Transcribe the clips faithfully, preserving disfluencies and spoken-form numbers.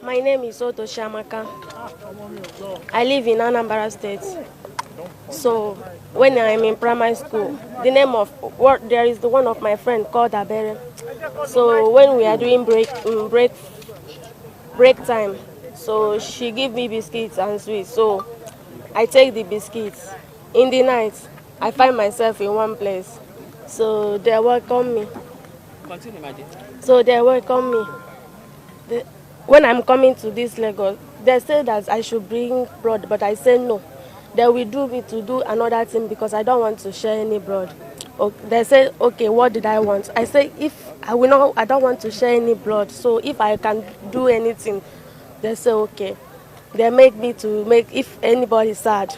My name is Oto Shamaka. I live in Anambra State. So when I'm in primary school, the name of what there is the one of my friend called Abere. So when we are doing break um, break break time, so she give me biscuits and sweets. So I take the biscuits. In the night, I find myself in one place. So they welcome me. Continue, my dear. So they welcome me. The, when I'm coming to this Lagos, they say that I should bring blood, but I say no. They will do me to do another thing because I don't want to share any blood. O- They say, okay, what did I want? I say, if I will not, I don't want to share any blood. So if I can do anything, they say, okay. They make me to make if anybody sad.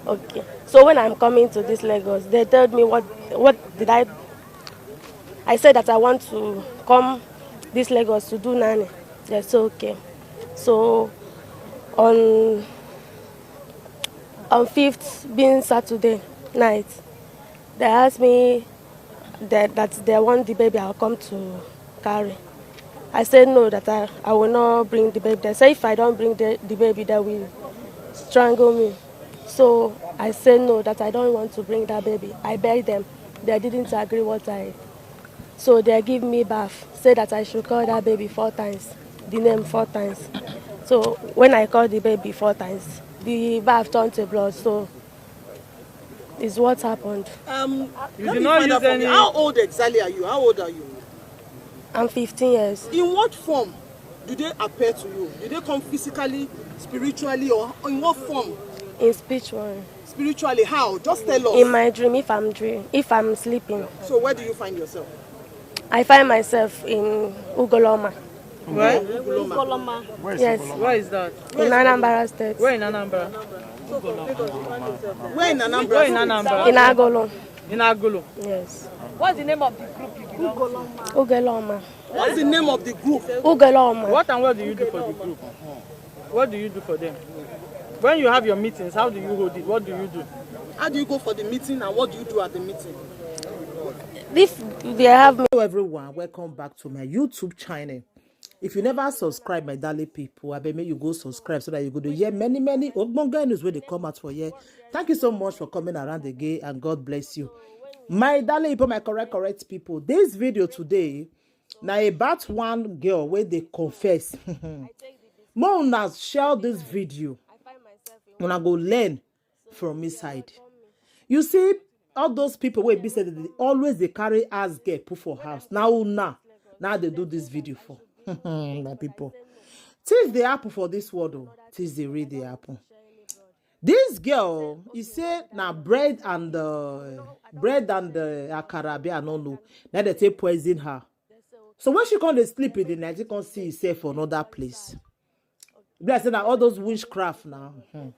Okay. So when I'm coming to this Lagos, they told me what what did I I said that I want to come this Lagos to do nanny. They say okay. So on on fifth being Saturday night, they asked me that, that they want the baby I'll come to carry. I said no, that I, I will not bring the baby. They say if I don't bring the, the baby, they will strangle me. So I said no, that I don't want to bring that baby. I begged them. They didn't agree what I. So they give me bath. Say that I should call that baby four times, the name four times. So when I called the baby four times, the bath turned to blood. So is what happened. Um, You let did me not find use out from any- you. How old exactly are you? How old are you? I'm fifteen years. In what form do they appear to you? Do they come physically, spiritually, or in what form? In spiritual. Spiritually, how? Just tell us. In my dream, if I'm dream, if I'm sleeping, So where do you find yourself? I find myself in Ugoloma. Where? Ugoloma. Yes, Where is that? In Anambra State. Where in Anambra? Where in Anambra? Where in Anambra? In Agolo. In Agolo. What's the name of the group you belong to? Ugoloma. What's the name of the group? Ugoloma. What and what do you do for the group? What do you do for them? When you have your meetings, how do you hold it? What do you do? How do you go for the meeting and what do you do at the meeting? If they have me, Hello everyone, welcome back to my YouTube channel. If you never subscribe, my darling people, I beg make you go subscribe so that you go to hear many, many ogbonge news wey dey come out for here. Thank you so much for coming around again and God bless you. My darling people, my correct, correct people, this video today na about one girl wey dey confess. More una share this video, una go learn from inside. You see, all those people wey be say they always dey carry ass girl put for house. Now una, now they do this video for my people. Things dey happen for this world, oh. Things dey really dey happen. This girl, he say na bread and uh, bread and uh, akara, abi I no know. Now they take poison her. So when she come dey sleep in the night, she come see herself for another place. Be like say na all those witchcraft now. Hmm.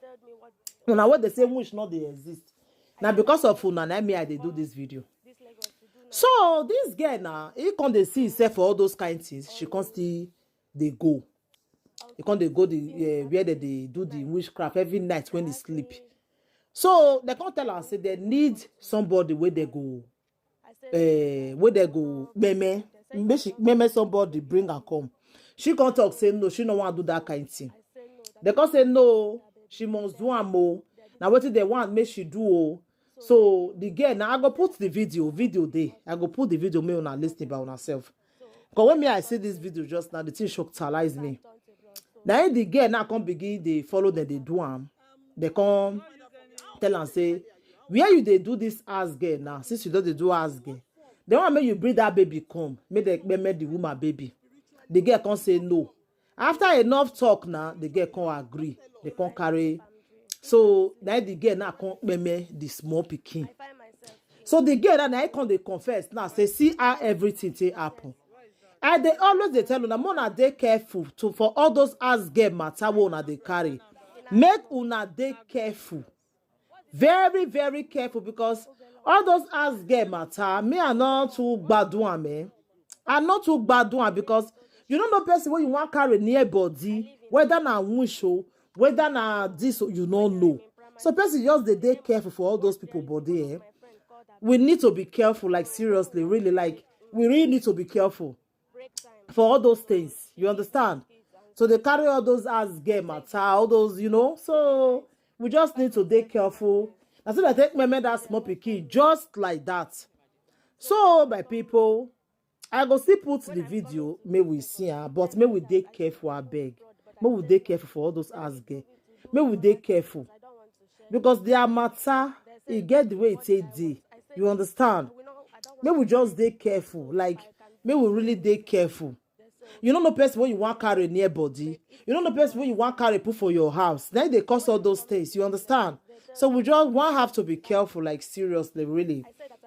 Una wey dey say witch no dey exist. Na because of una na me I dey do this video. So this girl now, he come dey see himself for all those kind things. She come still dey go. He come dey go the uh, where they dey do the witchcraft every night when he sleep. So they come tell am say they need somebody wey they go uh, wey they go meme, make she meme somebody bring am come. She come talk say no, she no wan do that kind thing. They come say no, she must do am o. Na wetin they want make she do o. So the girl now I go put the video, video dey. I go put the video make una listen by una self. Because when me I see this video just now, the thing shockalize me. Now the girl now come begin dey follow them, they do am. They come tell am say, where you dey do this ass girl now? Since you don dey do ass girl, they want make you bring that baby come, make the make the woman baby. The girl come say no. After enough talk now, the girl come agree. They come carry. So now the girl now come meme the small pikin. So the girl now, now he come dey confess now say see how everything take happen. I dey always dey tell una, more una dey careful to for all those ass girl matter wey una dey carry. Make una dey careful, very very careful, because all those ass girl matter, me I no too gbadun am eh. I no too gbadun am because you no know person wey you wan carry near body, whether na wunsh o, whether na this o, you no know. So person just dey dey careful for all those people body eh. We need to be careful, like seriously, really, like we really need to be careful for all those things. You understand? So they carry all those ass girl matter, all those, you know. So we just need to dey careful. Na so they take meme that small pikin just like that. So, my people, I go still put the video, may we see her, but may we dey careful, I beg. May we dey careful for all those ass girl. May we dey careful. Because their matter, e get the way it take dey. You understand? May we just dey careful. Like, may we really dey careful. You don't know person when you want carry near body. You don't know person when you want carry put for your house. Then they cause all those things. You understand? So we just one have to be careful, like, seriously, really.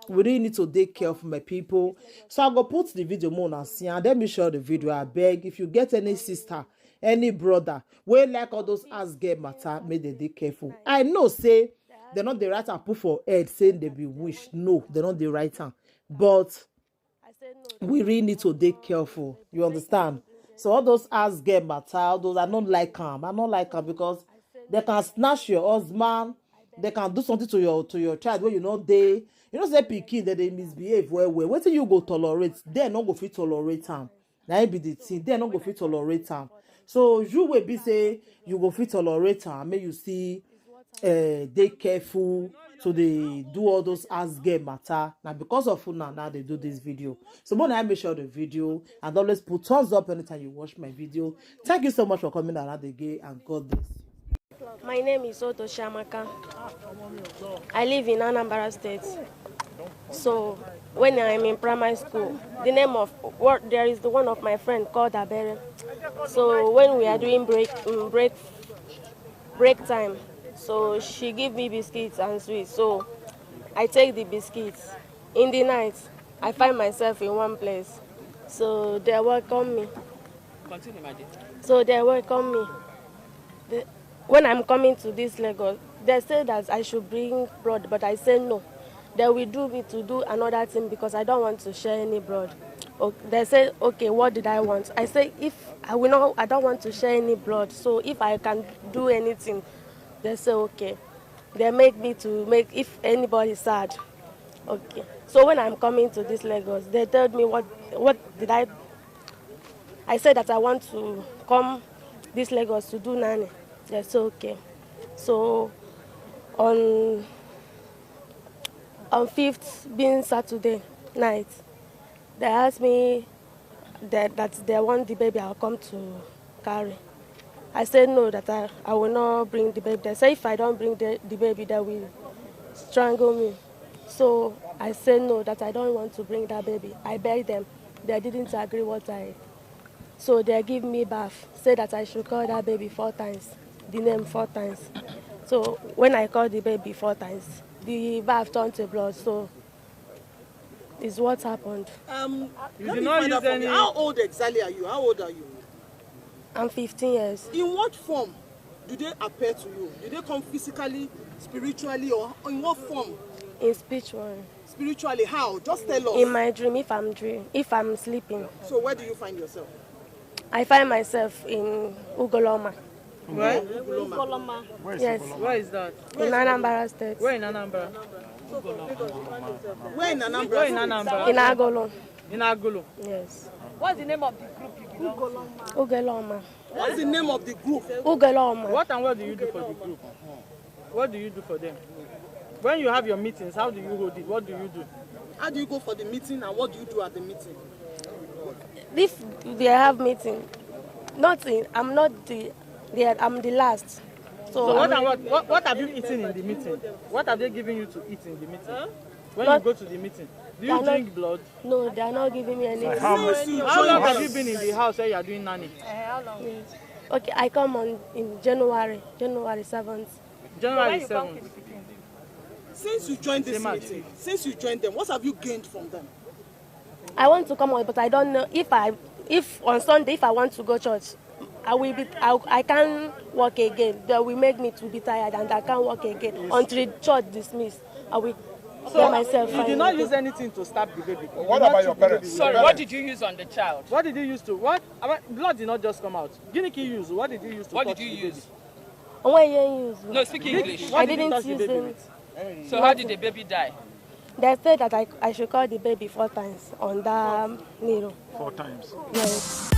We really need to dey careful, my people. So I go put the video more and see, and let me share the video. I beg, if you get any sister, any brother, wey like all those ass girl matter, make they dey careful. I know say they not the right and put for head saying they be wish. No, they not the right hand. But we really need to dey careful. You understand? So all those ass girl matter, all those, I don't like am. I don't like am because they can snatch your husband, they can do something to your, to your child when you know they, you know say pikin that they misbehave well well. Wetin you go tolerate? They no go fit tolerate am. Na im be the thing. They no go fit tolerate am. So you will be say you go fit tolerate am. May you see uh, dey careful to dey do all those ass girl matter. Now because of una now they do this video. So when I make sure the video and always put thumbs up anytime you watch my video. Thank you so much for coming around again and God bless you. My name is Oto Shamaka. I live in Anambra State. So when I'm in primary school, the name of what there is the one of my friend called Abere. So when we are doing break um, break break time, so she give me biscuits and sweets. So I take the biscuits. In the night, I find myself in one place. So they welcome me. Continue, my dear. So they welcome me. The, when I'm coming to this Lagos, they say that I should bring blood, but I say no. They will do me to do another thing because I don't want to share any blood. Okay, they say, okay, what did I want? I say, if I will not, I don't want to share any blood. So if I can do anything, they say, okay. They make me to make if anybody sad. Okay. So when I'm coming to this Lagos, they told me what what did I I said that I want to come this Lagos to do nanny. They say okay. So on on fifth being Saturday night, they asked me that, that they want the baby I'll come to carry. I said no, that I, I will not bring the baby. They say if I don't bring the, the baby, they will strangle me. So I said no, that I don't want to bring that baby. I begged them. They didn't agree what I. So they give me bath. Say that I should call that baby four times, the name four times. So when I called the baby four times, the bath turned to blood. So is what happened. Um, you did not use any. How old exactly are you? How old are you? I'm fifteen years. In what form do they appear to you? Do they come physically, spiritually, or in what form? In spiritual. Spiritually, how? Just tell us. In my dream, if I'm dream, if I'm sleeping. So where do you find yourself? I find myself in Ugoloma. Where? Ugoloma. Yes. Where is that? In Anambra State. Where in Anambra? Where in Anambra? Where in Anambra? In Agolo. In Agolo. Yes. What's the name of the group you belong to? Ugoloma. What's the name of the group? Ugoloma. What and what do you do for the group? What do you do for them? When you have your meetings, how do you hold it? What do you do? How do you go for the meeting and what do you do at the meeting? If they have meeting, nothing. I'm not the. They are, I'm the last. So, So what, I'm- and what, what, what have you eaten in the meeting? What have they given you to eat in the meeting? When Not- you go to the meeting, do you They are not- drink blood? No, they are not giving me anything. Since you How long joined have you us- been in the house where you are doing nanny? Okay, I come on in January, January seventh. January When you come seventh. to the meeting. Since you joined this Say, Mark. Meeting, since you joined them, what have you gained from them? I want to come on, but I don't know if I, if on Sunday, if I want to go church, I will be, I, I can't walk again. They will make me to be tired and I can't walk again until church dismiss. I will get myself You did not fine. Use anything to stab the baby. You What did not about shoot your the parents? baby. Sorry, what did you use on the child? What did you use to? What? About, blood did not just come out. Gini ki use? What did you use to What touch did you the baby? Use? What did you use? No, speak English. What I did you didn't touch the use baby them. With? So how did the baby die? They said that I, I should call the baby four times on that needle. Four times. Yes.